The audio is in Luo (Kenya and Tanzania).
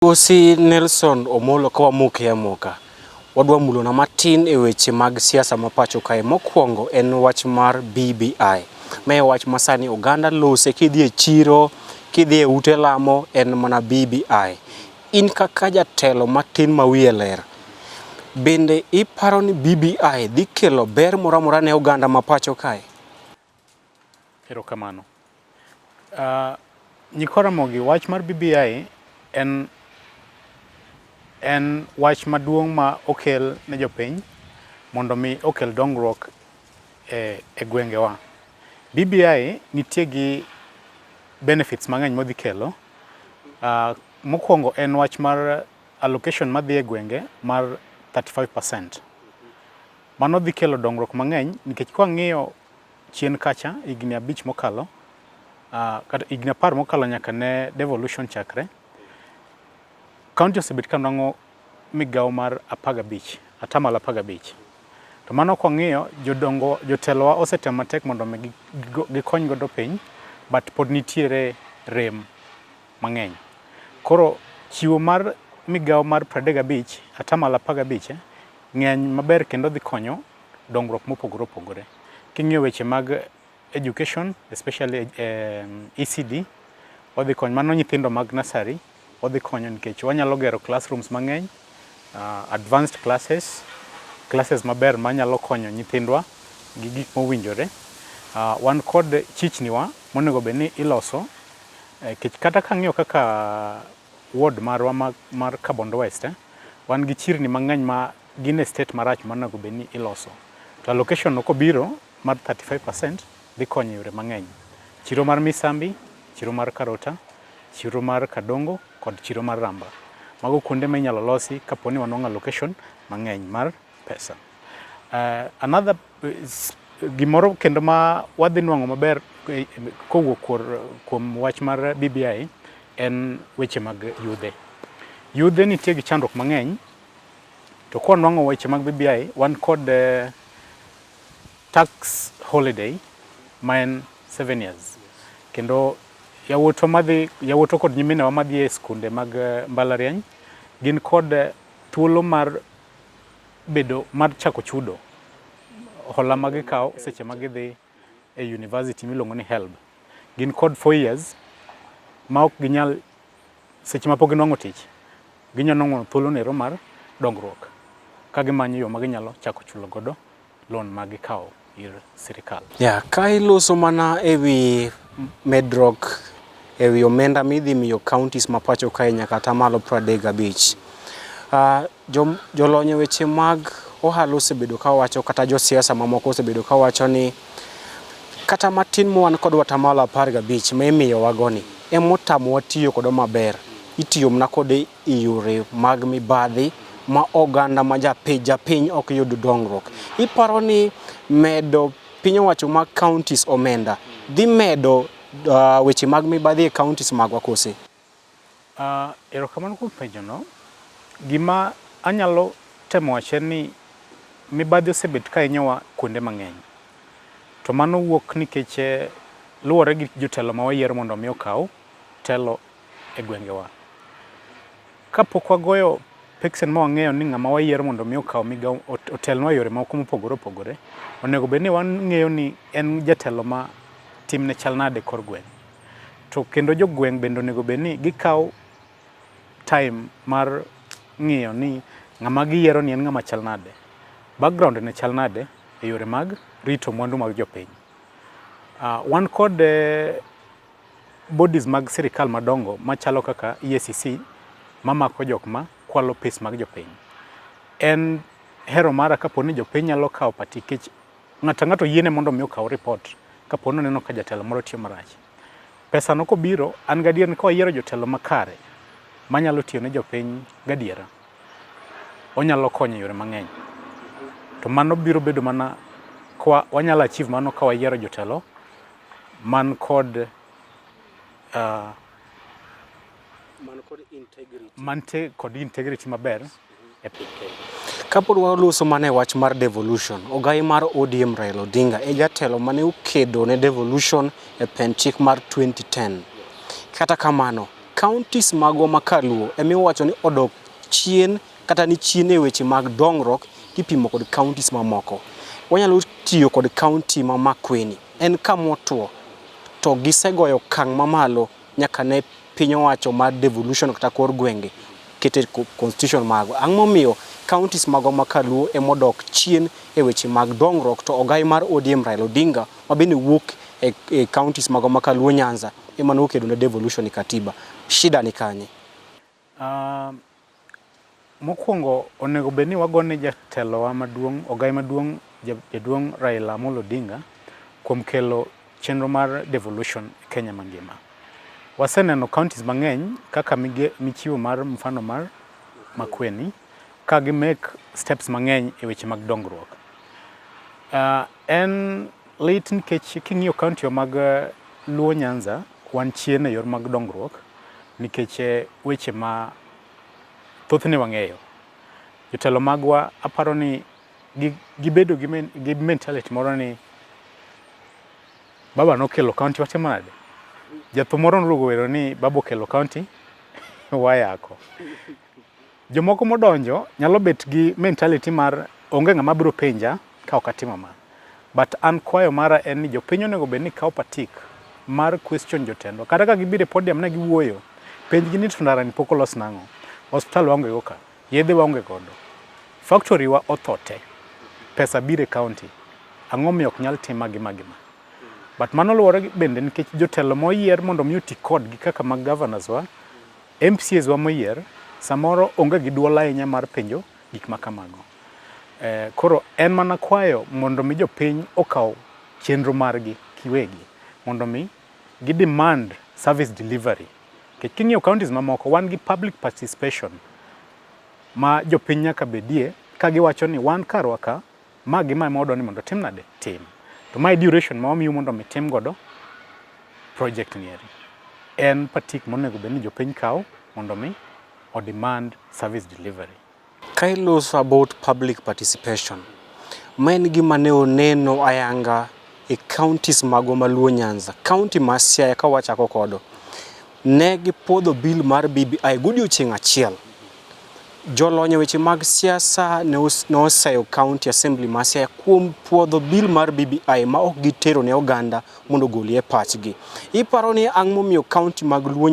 Migosi Nelson Omolo ka wamoke amoka, wadwa mulona matin e weche mag siasa ma pacho kae. Mokwongo en wach mar BBI. Ma e wach ma sani oganda lose kidhi e chiro, kidhi e ute lamo en mana BBI. In kaka jatelo matin ma wiye ler, bende iparo ni BBI dhi kelo ber moro amora ne oganda ma pacho kae? Erokamano. Nyikwa Ramogi, wach mar BBI en en wach maduong' ma okel ne jopiny mondo mi okel dongruok e, e gwengewa. BBI nitie gi benefits mang'eny modhi kelo. Mokwongo en wach mar allocation madhi e gwenge mar 35%. Mano dhi kelo dongruok mang'eny nikech kwang'iyo chien kacha higni abich mokalo kata higni apar mokalo nyaka ne devolution chakre, county osebet ka nwang'o migawo mar 15, atamalo 15. To mano kwang'iyo jodongo jotelowa osetemo matek mondo mi gikony godo piny but pod nitiere rem mang'eny. Koro chiwo mar migawo mar 35, atamalo 15 ng'eny maber kendo dhi konyo dongruok mopogore opogore. King'iyo weche mag education especially ECD odhi konyo mano nyithindo mag nursery odhi konyo nikech wanyalo gero classrooms mang'eny, advanced classes, classes maber manyalo konyo nyithindwa gi gik mowinjore. Wan kod chichni wa monego bed ni iloso nikech kata kang'iyo kaka ward marwa mar Kabondo West, wan gi chirni mang'eny ma gin e state marach monego bed ni iloso. To allocation no kobiro mar 35% dhi konyo e yore mang'eny. Chiro mar Misambi, chiro mar Karota, chiro mar Kadongo kod chiro mar Ramba. Mago kuonde ma inyalo losi kapo ni wanwang'o allocation mang'eny mar pesa. Another gimoro kendo ma wadhi nwang'o maber kowuok kuom wach mar BBI en weche mag yudhe. Yudhe nitie gi chandruok mang'eny to kwanwang'o weche mag BBI wan kod tax holiday ma en 7 years. Kendo yawuotwa madhi yawuotwa kod nyiminewa madhi e skunde mag mbalariany gin kod thuolo mar bedo mar chako chudo hola ma gikawo seche ma gidhi e university miluongo ni HELB. Gin kod 4 years ma ok ginyal seche ma pok ginwang'o tich ginyalo nwang'o thuolo nero mar dongruok ka gimanyo yo ma ginyalo chako chulo godo loan ma gikawo ir sirikal. Yeah, ka iloso mana e wi medruok e wi omenda midhi miyo counties ma pacho kae nyaka atamalo 35. Jolony e weche mag ohala osebedo kawacho kata josiasa mamoko osebedo kawacho ni kata matin ma wan kod atamalo 15 ma imiyowago ni emotamowa tiyo kode maber. Itiyo mana kode e yore mag mibadhi ma oganda ma japiny ok yud dongruok. Iparo ni medo piny owacho mag counties omenda dhi medo weche mag mibadhi e counties magwa kose? Erokamano kuom penjono. Gima anyalo temo wacho en ni mibadhi osebet ka hinyowa kuonde mang'eny. To mano wuok nikech luwore gi jotelo ma wayiero mondo mi okaw telo e gwengewa. Kapok wagoyo peksen ma wang'eyo ni ng'ama wayiero mondo mi okaw migawo otelnwa e yore moko mopogore opogore, onego bed ni wang'eyo ni en jatelo ma timne chal nade e kor gweng'. To kendo jogweng' bende onego bed ni gikawo time mar ng'iyo ni ng'ama giyiero ni en ng'ama chal nade, background ne chal nade e yore mag rito mwandu mag jopiny. Wan kod bodies mag sirikal madongo machalo kaka EACC mamako jok ma kwalo pes mag jopiny. En hero mara kapo ni jopiny nyalo kawo pati nikech ng'ato ang'ato oyiene mondo mi okaw report kapo ni oneno ka jatelo moro tiyo marach. Pesa no kobiro, an gadier ni kawayiero jotelo makare manyalo tiyo ne jopiny gadiera, onyalo konyo e yore mang'eny. To mano biro bedo mana kwa wanyalo achieve mano ka wayiero jotelo man kod mantie kod integrity maber e piny Kenya. Kapod waloso mana e wach mar devolution, ogai mar ODM Raila Odinga e jatelo mane okedo ne devolution e pend chik mar 2010. Kata kamano, counties magwa ma kaluo ema iwacho ni odok chien kata ni chien e weche mag dongruok kipimo kod counties mamoko. Wanyalo tiyo kod county ma Makueni, en kamotwo to gisegoyo okang' mamalo nyaka ne piny owacho mar devolution kata kor gwenge kete constitution mago. Ang'o momiyo counties magwa ma kaluo ema odok chien e weche mag dongruok to ogai mar ODM Raila Odinga ma bende wuok e, e counties magwa ma kaluo Nyanza ema nokedo ne devolution e katiba. Shida ni kanye? Mokwongo onego bed ni wagone jatelowa maduong', ogai maduong' jaduong' Raila Amolo Odinga kuom kelo chenro mar devolution e Kenya mangima. Waseneno counties mang'eny kaka michiwo mar mfano mar Makueni ka gi make steps mang'eny e weche mag dongruok. En lit nikech king'iyo county wa mag Luo Nyanza wan chien e yor mag dongruok nikech weche ma thothne wang'eyo. Jotelo magwa aparo ni gibedo gi mentality moro ni baba nokelo county watimo nade? Jathum moro noduogo owero ni baba okelo county wayako. Jomoko modonjo nyalo bet gi mentality mar onge ng'ama biro penja ka ok atimo ma. But an kwayo mara en ni jopiny onego bed ni kawo patik mar question jotendwa. Kata ka gibiro e podium ne giwuoyo, penjgi ni to ndara ni pok olos nang'o? Osiptal waonge go ka, yedhe waonge godo, factory wa otho te, pesa biro e county, ang'o miyo ok nyal tim ma gi ma gi ma? But mano luwore bende nikech jotelo moyier mondo mi oti kodgi kaka mag governors wa, MCAs wa moyier, samoro onge gi duol ahinya mar penjo gik ma kamago. Koro en mana kwayo mondo mi jopiny okaw chenro margi giwegi mondo mi gi demand service delivery. Nikech king'iyo counties mamoko wan gi public participation ma jopiny nyaka bedie ka giwacho ni wan karwa ka ma gi ma ema wadwa ni mondo otim nade? Tim. To mae duration ma wamiyu mondo mi tim godo project ni eri. En patik monego bed ni jopiny kawo mondo mi o demand service delivery. Ka iloso about public participation, ma en gima ne oneno ayanga e counties magwa ma Luo Nyanza. County ma Siaya ka wachako kodo, ne gipuodho bill mar BBI godiochieng' achiel. Jolony e weche mag siasa ne oseyo county assembly ma Siaya kuom puodho bill mar BBI ma ok gitero ne oganda mondo ogolie pachgi. Iparo ni ang' momiyo county mag Luo